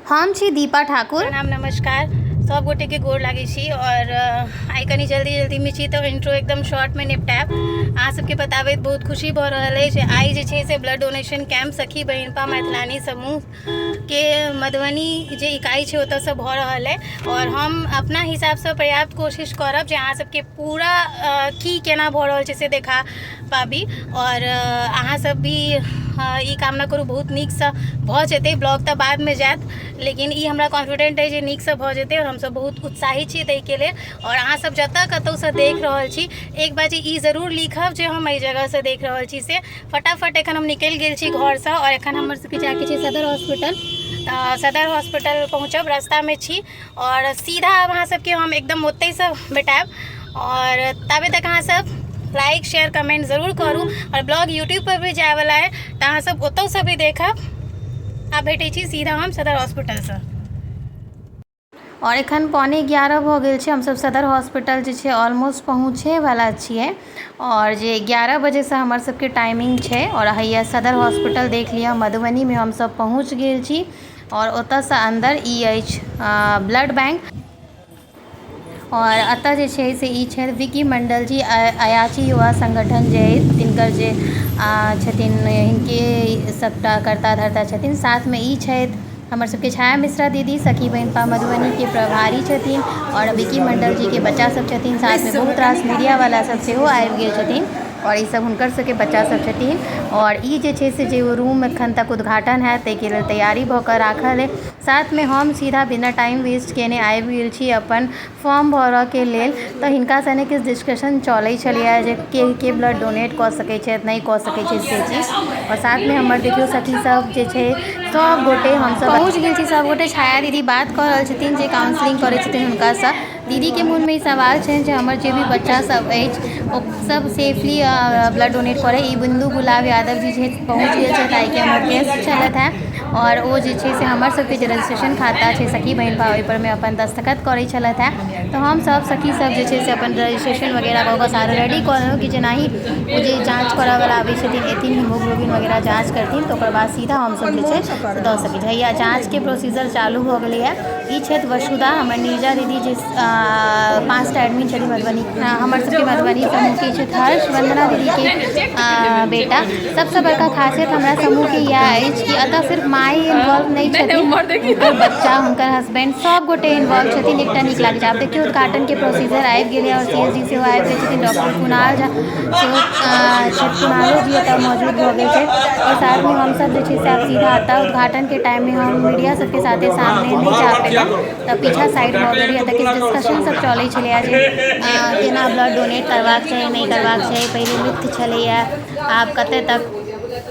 हम छी दीपा ठाकुर। प्रणाम नमस्कार सब गोटे के गोर लागै छी और आइ कनी जल्दी जल्दीमे छी तऽ इंट्रो एकदम शॉर्टमे निपटायब। अहाँ सबके बताबैत बहुत खुशी भऽ रहल अछि। आइ जे छै से ब्लड डोनेशन कैंप सखी बहिनपा मैथिलानी समूहके मधुबनी जे इकाइ छै ओतऽसँ भऽ रहल अइ और हम अपना हिसाबसँ पर्याप्त कोशिश करब जे अहाँ सबके पूरा की केना भऽ रहल छै से देखा पाबी और अहाँ सब भी ई कामना करू बहुत नीकसँ भऽ जेतै। ब्लॉग तऽ बादमे जायत, लेकिन ई हमरा कॉन्फिडेंट अइ जे नीकसँ भऽ जेतै और हमसब बहुत उत्साहित छी ताहिके लेल। और अहाँ सब जतऽ कतहुसँ देख रहल छी एक बार जे ई जरूर लिखब जे हम एहि जगहसँ देख रहल छी से। फटाफट एखन हम निकलि गेल छी घरसँ और एखन हमर सबके जाइके छै सदर हॉस्पिटल। तऽ सदर हॉस्पिटल पहुँचब, रास्तामे छी और सीधा आब अहाँ सबके हम एकदम ओतहिसँ भेटायब। और ताबे तक अहाँ सब लाइक शेयर कमेंट जरूर करू और ब्लॉग यूट्यूब पर भी जायवला है तऽ अहाँ सब ओतहुसँ भी देखब। आब भेटै छी सीधा हम सदर हॉस्पिटलसँ। और एखन 10:45 भऽ गेल छै। हमसब सदर हॉस्पिटल जे छै ऑलमोस्ट पहुँचेवला छियै और जे 11 बजेसँ हमर सबके टाइमिंग छै। और हैया सदर हॉस्पिटल देख लिअ, मधुबनीमे हमसब पहुँच गेल छी और ओतऽसँ अन्दर ई अछि ब्लड बैंक। और एतऽ जे छै से ई छथि विकी मंडल जी, अयाची युवा संगठन जे अछि तिनकर जे छथिन, हिनके सबटा कर्ता धर्ता छथिन। साथमे ई छथि हमर सबके छाया मिश्रा दीदी, सखी बहिनपा मधुबनीके प्रभारी छथिन और विकी मंडल जीके बच्चा सब छथिन। साथमे बहुत रास मीडियावला सब सेहो आबि गेल छथिन और ई सब हुनकर सबके बच्चा सब छथिन। और ई जे छै से जे रूम एखन तक उद्घाटन हैत ताहिके लेल तैयारी भऽ कऽ राखल अइ। साथमे हम सीधा बिना टाइम वेस्ट केने आबि गेल छी अपन फॉर्म भरऽके लेल। तऽ हिनका सने किछु डिस्कशन चलै छलैए जे के के ब्लड डोनेट कऽ सकै छथि, नहि कऽ सकै छथि से चीज। आओर साथमे हमर देखियौ सखी सब जे छै सब गोटे हमसब पहुँच गेल छी। सब गोटे छाया दीदी बात कऽ रहल छथिन जे काउंसलिंग करै छथिन हुनकासँ। दीदीके मोनमे ई सवाल छनि जे हमर जे भी बच्चा सब अछि ओ सब सेफली ब्लड डोनेट करै। ई बिन्दु गुलाब यादव जी छथि, पहुँच गेल छथि, आइके हमर गेस्ट छलथि हेँ। आओर ओ जे छै से हमर सबके जे रजिस्ट्रेशन खाता छै सखी बहिनपा ओहिपर मे अपन दस्तखत करै छलथि हेँ। तऽ हमसब सखी सब जे छै से अपन रजिस्ट्रेशन वगैरह कऽ कऽ सारा रेडी कऽ लेलहुँ कि जेनाही ओ जे जाँच करऽवला आबै छथिन, एथिन हीमोग्लोबिन वगैरह जाँच करथिन तऽ ओकर बाद सीधा हमसब जे छै से दऽ सकै छी। हैया जाँचके प्रोसीजर चालू भऽ गेलैए। ई छथि वसुधा, हमर नीरजा दीदी जे 5टा एडमिन छथिन मधुबनी, हमर सबके मधुबनी समूहके छथि हर्ष वन्दना दीदीके बेटा। सबसँ बड़का खासियत हमरा समूहके इएह अछि कि एतऽ सिर्फ माय इन्वॉल्व नहि छथिन, हुनकर बच्चा, हुनकर हस्बैंड सब गोटे इन्वॉल्व छथिन। एकटा नीक लागै छै। आब देखियौ उद्घाटनके प्रोसीजर आबि गेलै आओर सी एस जी सेहो आबि गेल छथिन। डॉक्टर कुणाल झा सेहो छथि, कुणालो जी एतऽ मौजूद भऽ गेल छथि। आओर साथमे हमसब जे छै से आब सीधा एतऽ उद्घाटनके टाइममे हम मीडिया सबके साथे सामने नहि जा पेलहुँ तऽ पीछा साइड भऽ गेलियै। एतऽ किछु डिस्कशन सब चलै छलैए जे केना ब्लड डोनेट करबाक चाही, नहि करबाक चाही। पहिले मिथ छलैए, आब कते तक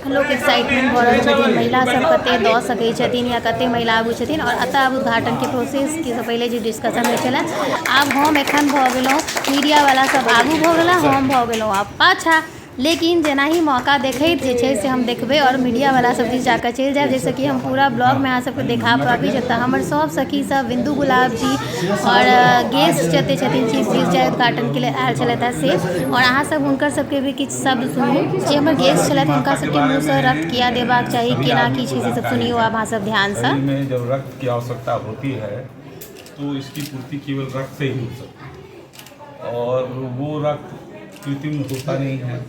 लोक एक्साइटमेंट भऽ रहल छथिन, महिला सब कते दऽ सकै छथिन या कते महिला आगू छथिन। आओर एतऽ आब उद्घाटनके प्रोसेसके पहिले जे डिस्कशन होइ छलै, आब हम एखन भऽ गेलहुँ मीडियावला सब आगू भऽ गेला, हम भऽ गेलहुँ आब पाछा। लेकिन जेनाही मौका देखैत जे छै से हम देखबै आओर मीडियावला सब दिस जाकऽ चलि जायब, जाहिसँ कि हम पूरा ब्लॉगमे अहाँ सबके देखा पाबी। जतऽ हमर सब सखी सब, बिन्दु गुलाब जी आओर गेस्ट जते छथिन, चीफ गेस्ट जे उद्घाटनके लेल आयल छलथि हेँ से, आओर अहाँ सब हुनकर सबके भी किछु शब्द सुनू जे हमर गेस्ट छलथि हुनका सबके मुँहसँ रक्त किया देबाक चाही, केना की छै से सब सुनियौ आब अहाँ सब ध्यानसँ। शरीर में जब रक्त की आवश्यकता होती है तो इसकी पूर्ति केवल रक्त से ही हो सकती है और वो रक्त कृत्रिम होता नहीं है,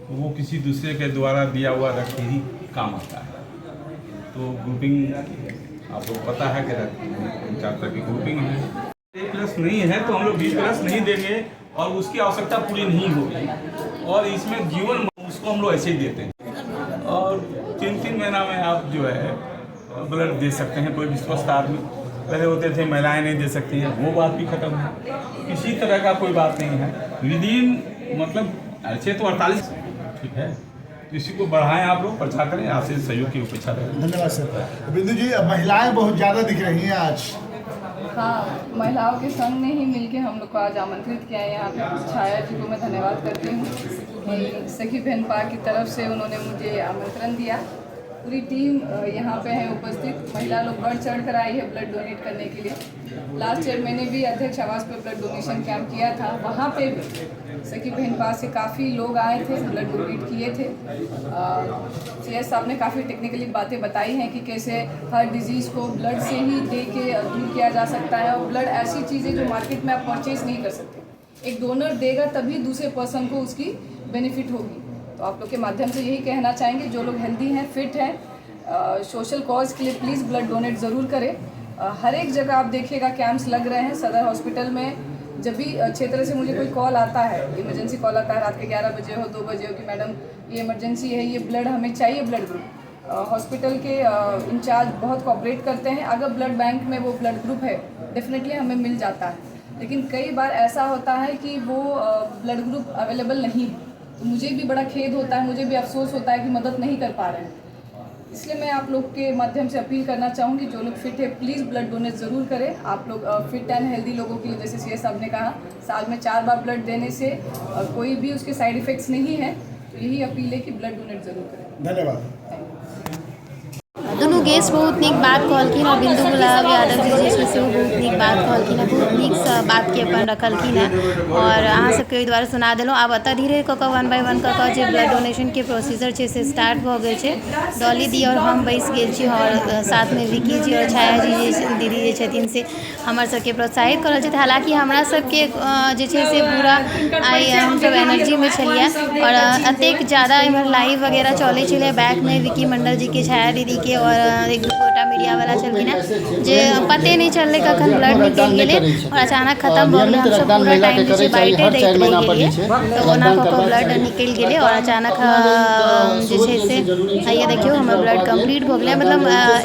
वो किसी दूसरे के द्वारा दिया हुआ रक्त ही काम आता है। तो ग्रुपिंग आपको पता है कि रक्त 4 तरह की ग्रुपिंग है। ए प्लस नहीं है तो हम लोग बी प्लस नहीं देंगे और उसकी आवश्यकता पूरी नहीं होगी और इसमें जीवन उसको हम लोग ऐसे ही देते हैं। और 3-3 महीना में आप जो है ब्लड दे सकते हैं। कोई भी स्वस्थ आदमी, पहले होते थे महिलाएं नहीं दे सकती हैं, वो बात भी खत्म है। किसी तरह का कोई बात नहीं है। विदिन मतलब ऐसे तो 48 ठीक है, तो इसी को बढ़ाएं आप लोग, प्रचार करें, आपसे सहयोग की अपेक्षा रहे। धन्यवाद सर। बिंदु जी, महिलाएं बहुत ज़्यादा दिख रही हैं आज। हाँ, महिलाओं के संग ने ही मिलके हम लोग को आज आमंत्रित किया है यहाँ पे। छाया जी को मैं धन्यवाद करती हूँ कि सखी बहनपा की तरफ से उन्होंने मुझे आमंत्रण दिया पूरी टीम यहाँ पे है उपस्थित। महिला लोग बढ़ चढ़ कर आई है ब्लड डोनेट करने के लिए। लास्ट ईयर मैंने भी अध्यक्ष आवास पर ब्लड डोनेशन कैंप किया था, वहाँ पे भी सखी बहिनपा से काफ़ी लोग आए थे, ब्लड डोनेट किए थे। CS साहब ने काफ़ी टेक्निकली बातें बताई हैं कि कैसे हर डिजीज़ को ब्लड से ही दे के दूर किया जा सकता है। और ब्लड ऐसी चीज़ है जो मार्केट में आप परचेज नहीं कर सकते, एक डोनर देगा तभी दूसरे पर्सन को उसकी बेनिफिट होगी। तो आप लोग के माध्यम से यही कहना चाहेंगे, जो लोग हेल्दी हैं, फिट हैं, सोशल कॉज के लिए प्लीज़ ब्लड डोनेट ज़रूर करें। हर एक जगह आप देखिएगा कैंप्स लग रहे हैं। सदर हॉस्पिटल में जब भी क्षेत्र से मुझे कोई कॉल आता है, इमरजेंसी कॉल आता है, रात के 11 बजे हो, 2 बजे हो कि मैडम ये इमरजेंसी है, ये ब्लड हमें चाहिए, ब्लड ग्रुप, हॉस्पिटल के इंचार्ज बहुत कोऑपरेट करते हैं। अगर ब्लड बैंक में वो ब्लड ग्रुप है डेफिनेटली हमें मिल जाता है, लेकिन कई बार ऐसा होता है कि वो ब्लड ग्रुप अवेलेबल नहीं है, तो मुझे भी बड़ा खेद होता है, मुझे भी अफसोस होता है कि मदद नहीं कर पा रहे हैं। इसलिए मैं आप लोग के माध्यम से अपील करना चाहूँगी, जो लोग फिट है प्लीज़ ब्लड डोनेट ज़रूर करें। आप लोग फिट एंड हेल्दी लोगों के लिए, जैसे CS साहब ने कहा, साल में 4 बार ब्लड देने से कोई भी उसके साइड इफ़ेक्ट्स नहीं है। तो यही अपील है कि ब्लड डोनेट ज़रूर करें। धन्यवाद। दुनू गेस्ट बहुत नीक बात कहलखिन और बिंदु गुलाब यादव जी जे छै सेहो बहुत नीक बात कहलखिन हँ, बहुत नीकसँ बातके अपन रखलखिन हँ और अहाँ सबके ओहि दुआरे सुना देलहुँ। आब एतऽ धीरे कऽ कऽ वन बाय वन कऽ कऽ जे ब्लड डोनेशनके प्रोसीजर छै से स्टार्ट भऽ गेल छै। डॉली दी और हम बैसि गेल छी और साथमे विक्की जी और छाया जी जे दीदी जे छथिन से हमर सबके प्रोत्साहित कऽ रहल छथि। हालाँकि हमरा सबके जे छै से पूरा आइ हमसब एनर्जीमे छलियै और एतेक ज्यादा एम्हर लाइव वगैरह चलै छलै बैकमे विक्की मंडल जीके, छाया दीदीके और एक दू गोटा मीडियावला छलखिन हेँ, जे पते नहि चललै कखन ब्लड निकलि गेलै और अचानक खतम भऽ गेलै। हमसब पूरा टाइम जे छै बाइटे दैत रहि गेलियै, तऽ ओना कऽ कऽ ब्लड निकलि गेलै और अचानक जे छै से हैया देखियौ हमर ब्लड कम्प्लीट भऽ गेलै। मतलब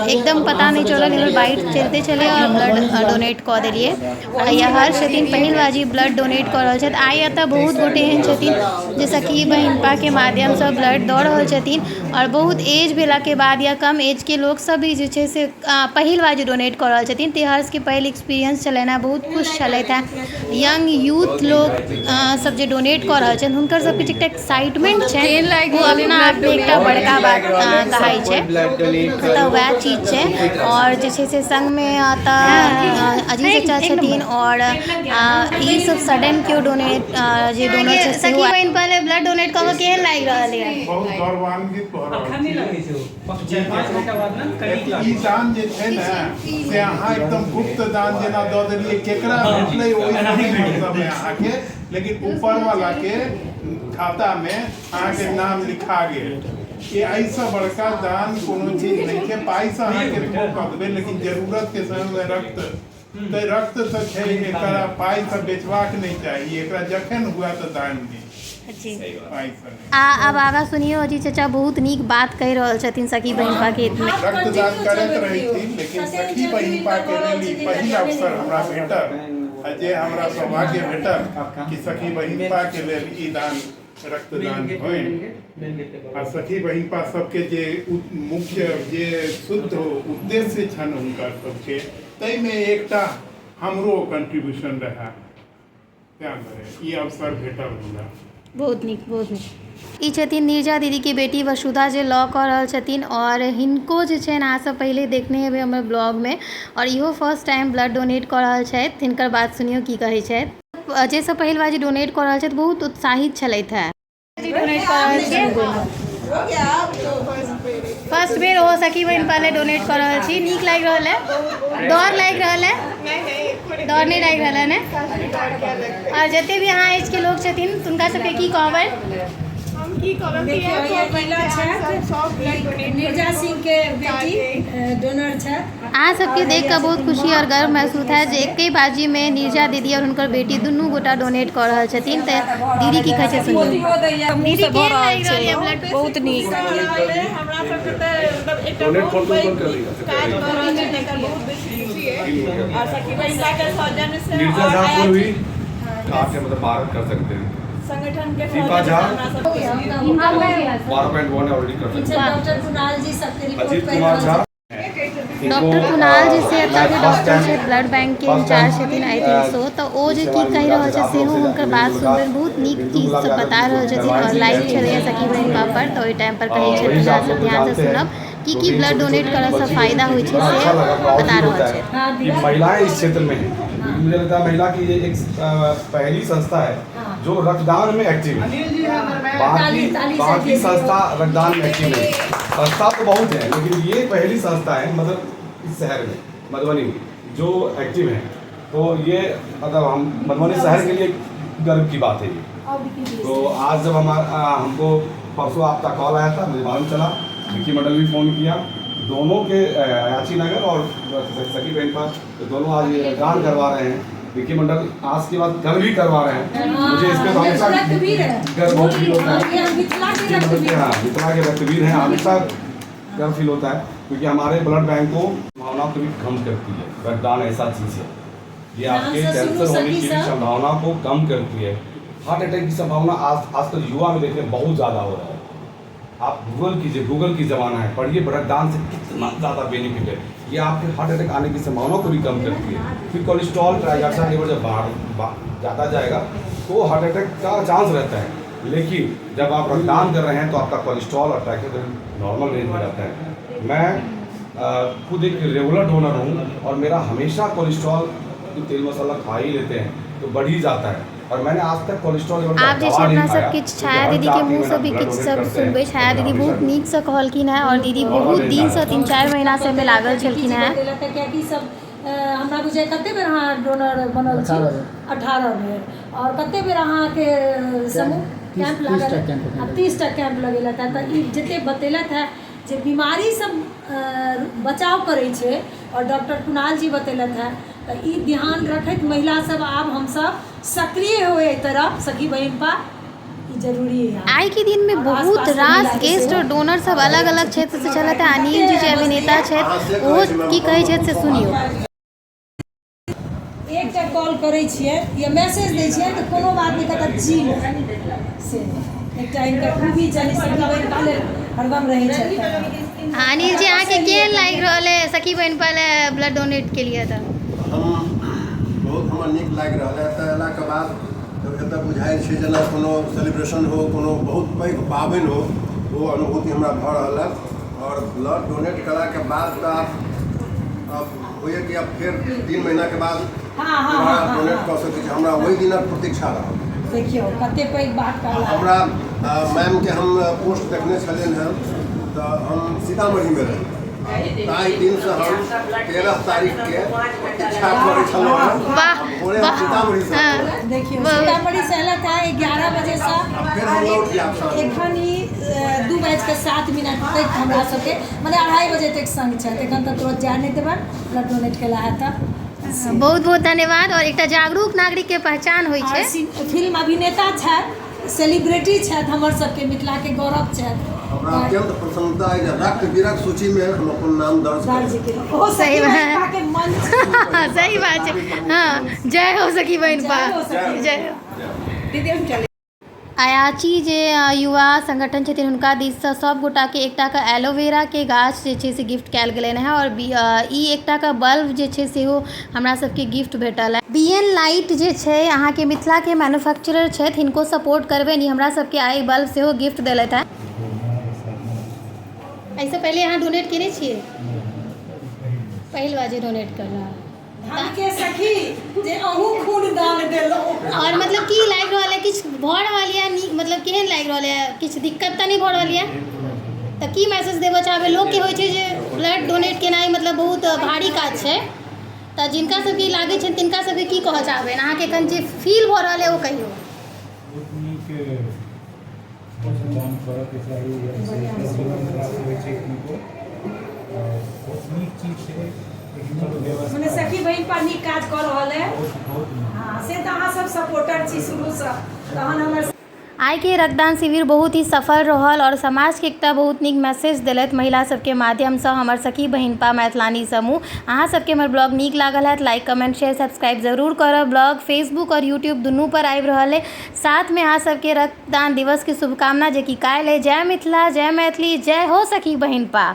एकदम पता नहि चलल, एम्हर बाइट चलिते छलै और ब्लड डोनेट कऽ देलियै। और हैया हर्ष छथिन, पहिल बाजी ब्लड डोनेट कऽ रहल छथि। आइ एतऽ बहुत गोटे एहन छथिन जे सखी बहिनपाके माध्यमसँ ब्लड दऽ रहल छथिन और बहुत एज भेलाके बाद या कम एजके लोक सब भी जे छै से पहिल बार जे डोनेट कऽ रहल छथिन। तऽ हर्षके पहिल एक्सपीरियंस छलनि हेँ, बहुत खुश छलथि हेँ। यंग यूथ लोक सब जे डोनेट कऽ रहल छनि हुनकर सबके जे एकटा एक्साइटमेंट छनि ओ अपना आपमे एकटा बड़का बात कहाइ छै, तऽ वएह चीज छै। और जे छै से सङ्गमे एतऽ अजीत चचा छथिन और ई सब सडन केओ डोनेट जे डोनर छै सखी बहिन पहिले ब्लड डोनेट कऽ कऽ केहन लागि रहल यऽ? बहुत गौरवान्वित भऽ रहल छी। ई दान जे छै ने से अहाँ एकदम गुप्त दान जेना दऽ देलियै, केकरा भेटलै ओहिसँ नहि मतलब है अहाँके, लेकिन ऊपर वाला के खाता में अहाँके नाम लिखा गेल। ये एहिसँ बड़का दान कोनो चीज नहि छै। पाइसँ अहाँ केतबो कऽ देबै, लेकिन जरूरत के समय में रक्त तऽ रक्त तऽ छै, एकरा पाइसँ बेचबाक नहि चाही, एकरा जखन हुए तऽ दान दी। जी पाइसँ नहि। आ आब आगाँ सुनियौ, अजीत चचा बहुत नीक बात कहि रहल छथिन सखी बहिनपाके हितमे। रक्तदान करैत रहै छी, लेकिन सखी बहिनपाके लेल ई पहिल अवसर हमरा भेटल आ जे हमरा सौभाग्य भेटल कि सखी बहिनपाके लेल ई दान रक्तदान होइ। आ सखी बहिनपा सबके जे मुख्य जे शुद्ध उद्देश्य छनि हुनकर सबके, ताहिमे एकटा हमरो कंट्रीब्यूशन रहए, तेँ दुआरे ई अवसर भेटल हमरा। बहुत नीक, बहुत नीक। ई छथिन नीरजा दीदीके बेटी वसुधा जे लऽ कऽ रहल छथिन और हिनको जे छनि अहाँ सब पहिले देखने हेबै हमर ब्लॉगमे और इहो फर्स्ट टाइम ब्लड डोनेट कऽ रहल छथि। हिनकर बात सुनियौ की कहै छथि। जे सब पहिल बार जे डोनेट कऽ रहल छथि बहुत उत्साहित छलथि हेँ। डोनेट कऽ रहल छियै फर्स्ट बेर, ओहो सखी बहिन पहिले डोनेट कऽ रहल छी। नीक लागि रहल है? डर लागि रहल है? डर नहि लागि रहल है ने? आओर जते भी अहाँ एजके लोक छथिन हुनका सबके की कहबै? हम की कहबै कि मिर्जा सिंह के बेटी डोनर छथि। अहाँ सबके देख कऽ बहुत खुशी और गर्व महसूस है जे एके बाजीमे नीरजा दीदी और हुनकर बेटी दुनू गोटा डोनेट कऽ रहल छथिन। तऽ दीदी की कहै छै सुनियौ। दीदी, केहन लागि रहल यऽ ब्लड? बहुत नीक। हमरा सबके तऽ मतलब एकटा बहुत पैघ काज कऽ रहल छै, तकर बहुत बेसी खुशी है और सखी बहिनपाके सौजन्य से नीरजा और झा को भी आयाची आके मतलब 12 कर सकते हैं। संगठन के दीपा सौजन्य झा। से हमरा सबके 12.1 ऑलरेडी कर सकते हैं। डॉक्टर कुणाल जी सबके रिपोर्ट अजीत पढ़ि कुमार रहल झा। डॉक्टर कुणाल जी से एतऽके डॉक्टर छै, ब्लड बैंकके इंचार्ज छथिन I think so. तऽ ओ जे की कहि रहल छै सेहो हुनकर बात सुनबनि। बहुत नीक चीज सब बता रहल छथिन और लाइव छलैए सखी बहिनपा पर, तऽ ओहि टाइम पर कहै छथिन अहाँ सब ध्यानसँ सुनब। की की ब्लड डोनेट करऽसँ फायदा होइ छै बड़ा से अच्छा लगा, प्राउड बता फील रहल होता है छथि। कि महिलाएं इस क्षेत्र में हैं। मुझे लगता है महिला की ये एक पहली संस्था है जो रक्तदान में एक्टिव है। बाकी बाकी संस्था रक्तदान में एक्टिव नहीं। संस्था तो बहुत है, लेकिन ये पहली संस्था है, मतलब इस शहर में मधुबनी में जो एक्टिव है। तो ये मतलब हम मधुबनी शहर के लिए गर्व की बात है ये। तो आज जब हमारा हमको परसों आपका कॉल आया था, मुझे मालूम चला, विक्की मंडल भी फ़ोन किया, दोनों के अयाची नगर और सखी बहनपा, तो दोनों आज ये रक्तदान करवा रहे हैं। विक्की मंडल आज के बाद कल भी करवा रहे हैं। मुझे इस पर हमेशा गर्व बहुत फील होता है। हाँ, मिथिला के रक्तवीर हैं, हमेशा गर्व फील होता है, क्योंकि हमारे ब्लड बैंक को भावना को भी कम करती है रक्तदान। ऐसा चीज़ है ये आपके कैंसर होने की भी संभावना को कम करती है। हार्ट अटैक की संभावना आज आजकल युवा में देखने बहुत ज़्यादा हो रहा है। आप गूगल कीजिए, गूगल की ज़माना है, पढ़िए रक्तदान से कितना ज़्यादा बेनिफिट है। ये आपके हार्ट अटैक आने की संभावना को भी कम करती है। फिर कोलेस्ट्रॉल, ट्राइग्लिसराइड लेवल जब बाहर ज़्यादा जाएगा तो हार्ट अटैक का चांस रहता है, लेकिन जब आप रक्तदान कर रहे हैं तो आपका कोलेस्ट्रॉल और ट्राइग्लिसराइड नॉर्मल रेंज में रहता है। मैं खुद एक रेगुलर डोनर हूँ और मेरा हमेशा कोलेस्ट्रॉल, तेल मसाला खा ही लेते हैं तो बढ़ ही जाता है, और मैंने आज तक कोलेस्ट्रॉल लेवल का आब जे दवा छै नहीं अपना खाया। सब किछु छाया दीदीके मुँहसँ भी किछु सब सुनबै। छाया दीदी बहुत नीकसँ कहलखिन हेँ आओर दीदी बहुत दिनसँ 3-4 महीनासँ एहिमे लागल छलखिन हेँ। कियाकि सब हमरा बुझाइ कते बेर अहाँ डोनर बनल छी? 18 बेर। और कते बेर अहाँके समूह कैंप लागल? 30टा कैंप लगेलथि हेँ। तऽ ई जते बतेलथि हेँ जे बीमारी सब बचाव करै छै, और डॉक्टर कुणाल जी बतेलथि हेँ, तऽ ई ध्यान रखैत महिला सब आब हमसब सक्रिय हो एहि तरफ सखी बहिनपा, ई जरूरी है। आइ के दिन में बहुत रास गेस्ट और डोनर सब अलग अलग क्षेत्र से छलथि हेँ। अनिल जी जे अभिनेता छथि ओहो की कहै छथि से सुनियौ। एकटा कॉल करै छियै या मैसेज दै छियै तऽ कोनो बात नहि कहता जी, से एकटा हिनकर खूबी छनि, सखी बहिनपा लेल हरदम रहै छथि। अनिल जी, अहाँके केहन लागि रहल है सखी बहिनपा लए ब्लड डोनेट के लिए? तऽ हम बहुत हमरा नीक लागि रहल है। एतऽ अयलाके बाद तऽ एतऽ बुझाइ छै जेना कोनो सेलिब्रेशन हो, कोनो बहुत पैघ पाबनि हो, ओ अनुभूति हमरा भऽ रहल है। आओर ब्लड डोनेट केलाके बाद तऽ आब होइए कि आब फेर 3 महीनाके बाद दोबारा डोनेट कऽ सकै छी। हमरा ओहि दिनक प्रतीक्षा रहल। देखियौ कते पैघ बात कहला। हमरा मैमके हम पोस्ट देखने छलियनि हेँ, तऽ हम सीतामढ़ीमे रही, ताहि दिनसँ हम 13 तारीखके प्रतीक्षा करै छलहुँ हेँ। भोरे हम सीतामढ़ीसँ देखियौ सीतामढ़ीसँ अयलथि है 11 बजेसँ, फेर हम लौट जायब। एखन ई 2:07 तक हमरा सबके मने 2:30 बजे तक संग छथि। एखन तऽ तुरंत जाय नहि देबनि, ब्लड डोनेट केला है तऽ। बहुत बहुत धन्यवाद। और एकटा जागरूक नागरिक के पहचान होइ छै। फिल्म अभिनेता छथि, सेलिब्रिटी छथि, हमर सबके मिथिला के गौरव छथि। हमरा अत्यंत प्रसन्नता अइ जे रक्तवीरक सूचीमे हम अपन नाम दर्ज केलहुँ। सही बात, सही बात छै। हाँ, जय हो सखी बहिनपा, जय हो। अयाची जे युवा संगठन छथिन हुनका दिससँ सब गोटाके एकटाके एलोवेराके गाछ जे छै से गिफ्ट कयल गेलनि हेँ। आओर ई एकटाके बल्ब जे छै सेहो हमरा सबके गिफ्ट भेटल है। बी एन लाइट जे छै अहाँके मिथिलाके मैन्युफैक्चरर छथि, हिनको सपोर्ट करबनि। ई हमरा सबके आइ बल्ब सेहो गिफ्ट देलथि हेँ। एहिसँ पहिले अहाँ डोनेट केने छियै? पहिल बार जे डोनेट करलहुँ। के सखी जे अहूँ खून दान देलहुँ। आओर मतलब की लागि रहल है? किछु भऽ रहल यऽ नीक? मतलब केहन लागि रहल यऽ? किछु दिक्कत तऽ नहि भऽ रहल यऽ? तऽ की मैसेज देबऽ चाहबै लोकके? होइ छै जे ब्लड डोनेट केनाइ मतलब बहुत भारी काज छै, तऽ जिनका सबके ई लागै छनि तिनका सबके की कहऽ चाहबै? अहाँके एखन जे फील भऽ रहल यऽ ओ कहियौ। बहुत नीक, दान करऽके चाही, जीवन प्राप्त होइ छै किनको, बहुत नीक चीज छै, एक नीक व्यवस्था। मने सखी बहिनपा नीक काज कऽ रहल है। बहुत बहुत नीक। हँ, से तऽ अहाँ सब सपोर्टर छी शुरूसँ, तहन हमर आइके रक्तदान शिविर बहुत ही सफल रहल आओर समाजके एकटा बहुत नीक मैसेज देलथि महिला सबके माध्यमसँ हमर सखी बहिनपा मैथिलानी समूह। अहाँ सबके हमर ब्लॉग नीक लागल हैत, लाइक, कमेंट, शेयर, सब्सक्राइब जरूर करब। ब्लॉग फेसबुक आओर यूट्यूब दुनू पर आबि रहल अइ। साथमे अहाँ सबके रक्तदान दिवसके शुभकामना, जेकि काल्हि अइ। जय मिथिला, जय मैथिली, जय हो सखी बहिनपा।